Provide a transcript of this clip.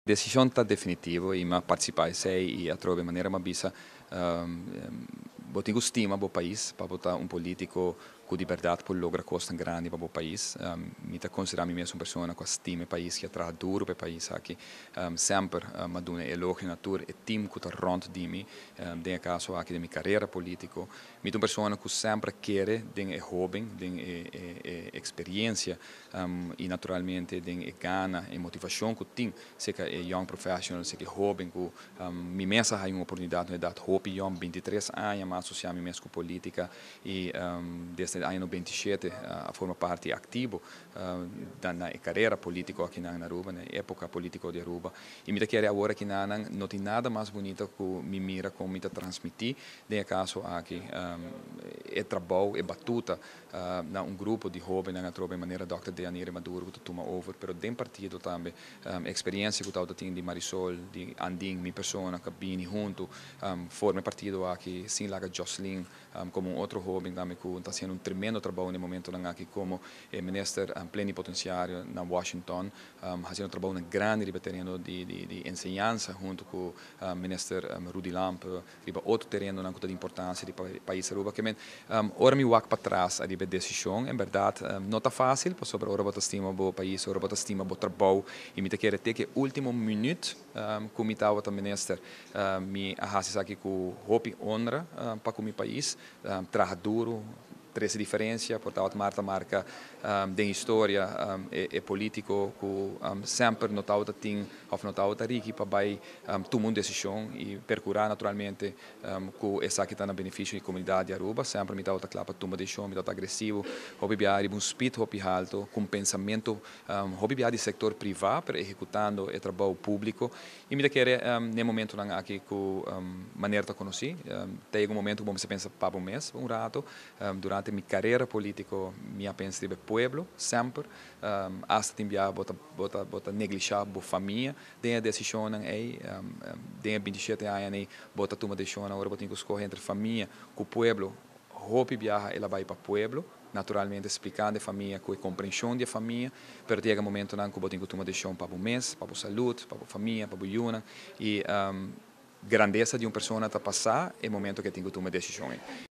Decision ta definitivo y m'a participa esey y atrobe manera m'a bisa, bo tin cu stima bo pais pa bo ta un politico cu di berdad por logra cosnan grandi pa bo pais. Mi ta considera mi mes un persona cu a stima e pais, cu a traha duro pa e pais aki. Semper m'a duna elogio na tur e team cu ta rond di mi, den e caso aki den mi carera politico. Mi ta un persona cu semper a kere den e hoben, den e experiencia y naturalmente den e gana, e motivacion cu tin cerca e young professional, cerca e hoben cu mi mes a haya un oportunidad na edad hopi yong, 23 aña, m'a asocia mi mes cu politica y desde aña 97 a forma parti activo na e carera politico aki na Aruba, na epoca politico di Aruba. Y mi ta kere awor aki nan no tin nada mas bunita cu mi mira con mi ta transmiti, den e caso aki, e trabou, e batuta na un grupo di hobennan atrobe manera Dr. Deanire Maduro cu ta tuma over, pero den partido tambe experiencia cu ta tin di Marisol, di Andin, mi persona, cu bini hunto, forma partido aki, sin laga Jocelyn como un otro hoben tambe cu ta haciendo un tremendo trabou na e momento aki como minister plenipotenciario na Washington, haciendo trabou grandi riba tereno di enseñansa hunto cu minister Rudy Lampe, riba otro tereno cu ta di importancia di pais Aruba. Kiermen, ora mi wak patras riba decision, en berdad no ta facil, pasobra ora bo ta stima bo pais, ora bo ta stima bo trabou, y mi ta kere te cu ultimo minuut cu mi tawata minister, mi a haci esaki cu hopi honra pa cu mi pais, traha duro, trece diferencia, por ta marca marca den historia e politico cu semper no tawata tin of no tawata riki pa bay tuma un decision y percura naturalmente cu esaki ta na beneficio di comunidad di Aruba. Semper mi tawata cla pa tuma decision, mi tawata agresivo, hopi biaha un speed hopi halto, cu pensamento hopi biaha di sector priva, pero ehecutando e trabou publico. Y mi ta kere na e momento aki cu manera ta conoci, tin un momento cu bo pensa pa un mes, un rato, durante mi carera politico mi a pensa di pueblo, semper, hasta tin biaha bo ta neglisha bo famia, den e decision ey, den 27 aña ey, bo ta tuma decision, ora bo tin cu scoge entre famia cu pueblo, hopi biaha el a bay pa pueblo, naturalmente explicando e famia cu e comprension di famia, pero yega momento nan cu bo tin cu tuma decision pa bo mes, pa bo salud, pa bo famia, pa bo yiunan, y grandesa di un persona ta pasa e momento cu tin cu tuma decision.